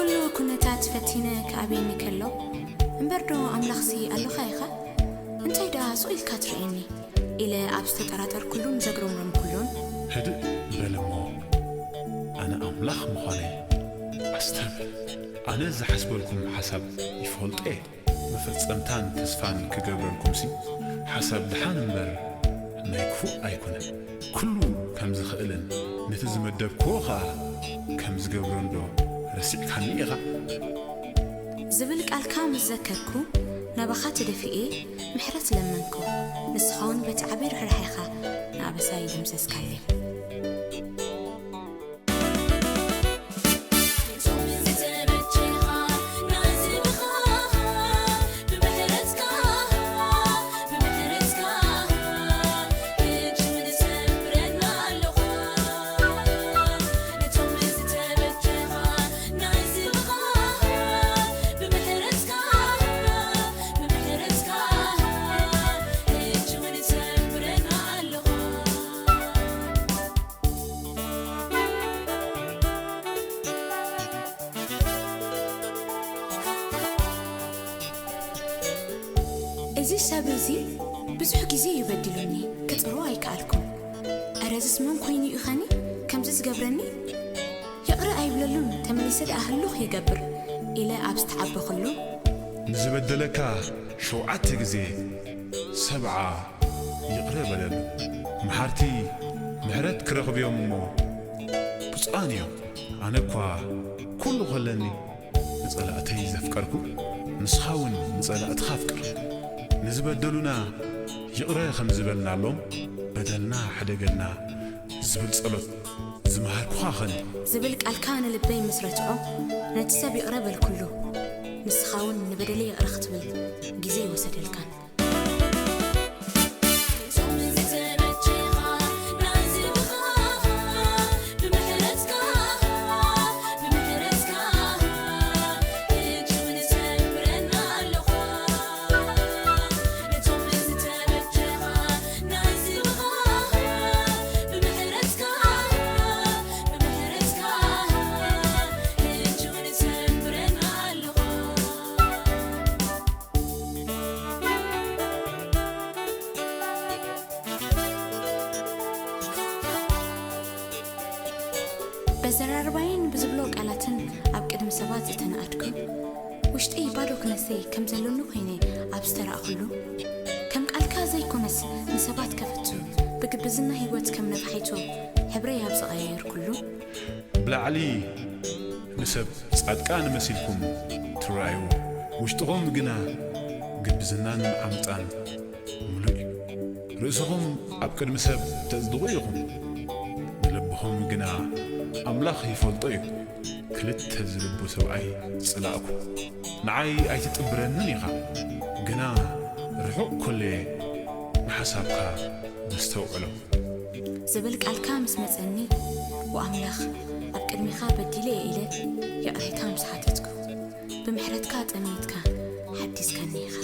ኩሉ ኩነታት ፈቲነ ክኣብየኒ ከሎ፣ እምበርዶ ኣምላኽሲ ኣሎኻ ኢኻ? እንታይ ደኣ ሱቕ ኢልካ ትርእየኒ? ኢለ ኣብ ዝተጠራጠርኩሉን ዘግረምረምኩሉን። ህድእ በል እሞ፣ ኣነ ኣምላኽ ምዃነይ ኣስተብህል። ኣነ ዝሓስበልኩም ሓሳብ ይፈልጦ እየ። መፈጸምታን ተስፋን ክገብረልኩምሲ፣ ሓሳብ ደሓን እምበር ናይ ክፉእ ኣይኮነን። ኩሉ ከም ዝኽእልን ነቲ ዝመደብክዎ ኸኣ ከም ዝገብሮንዶ ረሲዕካኒ ኢኻ? ዝብል ቃልካ ምስ ዘከርኩ፣ ናባኻ ተደፊኤ ምሕረት ለመንኩ። ንስኻውን በቲ ዓቢ ርሕራሄኻ ንኣበሳይ ደምሰስካለይ። እዚ ሰብ እዚ ብዙሕ ግዜ እዩ በዲሉኒ፣ ክጽሮ ኣይከኣልኩን። እረ ዝስመን ኮይኑ እዩ ኸኒ ከምዚ ዝገብረኒ? ይቕረ ኣይብለሉን፣ ተመሊሰ ደኣ ህሉኽ ይገብር ኢለ ኣብ ዝተዓበኹሉ፣ ንዝበደለካ ሸውዓተ ግዜ ሰብዓ ይቕረ በለሉ። መሓርቲ ምሕረት ክረኽቡ እዮም እሞ ብፁዓን እዮም። ኣነ እኳ ኩሉ ኸለኒ ንጸላእተይ ዘፍቀርኩ፣ ንስኻ እውን ንጸላእትኻ ኣፍቅር። ንዝበደሉና ይቕረ ከም ዝበልናሎም፣ በደልና ሕደገልና ዝብል ጸሎት ዝመሃርኩኻ ኸን። ዝብል ቃልካ ንልበይ ምስ ረትዖ፣ ነቲ ሰብ ይቕረ በልኩሉ። ንስኻ እውን ንበደለይ ይቕረ ክትብል ግዜ ኣይወሰደልካን። በዘራርባይን ብዝብሎ ቃላትን ኣብ ቅድሚ ሰባት ዝተናኣድኩ፣ ውሽጠይ ባዶ ክነሰይ ከም ዘሎኒ ኮይነ ኣብ ዝተራእኹሉ፣ ከም ቃልካ ዘይኮነስ ንሰባት ከፍቱ፣ ብግብዝና ህይወት ከም ነፋሒቶ ሕብረይ ኣብ ዝቐያየርኩሉ፣ ብላዕሊ ንሰብ ጻድቃን መሲልኩም ትረኣዩ፣ ውሽጥኹም ግና ግብዝናን ዓመጻን ምሉእ እዩ። ርእስኹም ኣብ ቅድሚ ሰብ ተጽድቑ ኢኹም፣ ንልብኹም ግና ኣምላኽ ይፈልጦ እዩ። ክልተ ዝልቡ ሰብኣይ ጽላእኩ። ንዓይ ኣይትጥብረንን ኢኻ፣ ግና ርሑቕ ከሎ'የ ንሓሳብካ ዘስተውዕሎ። ዝብል ቃልካ ምስ መጸኒ፣ ወኣምላኽ፣ ኣብ ቅድሚኻ በዲለ እየ ኢለ ይቕሬታ ምስ ሓተትኩ፣ ብምሕረትካ ጠሚትካ ሓዲስካኒ ኢኻ።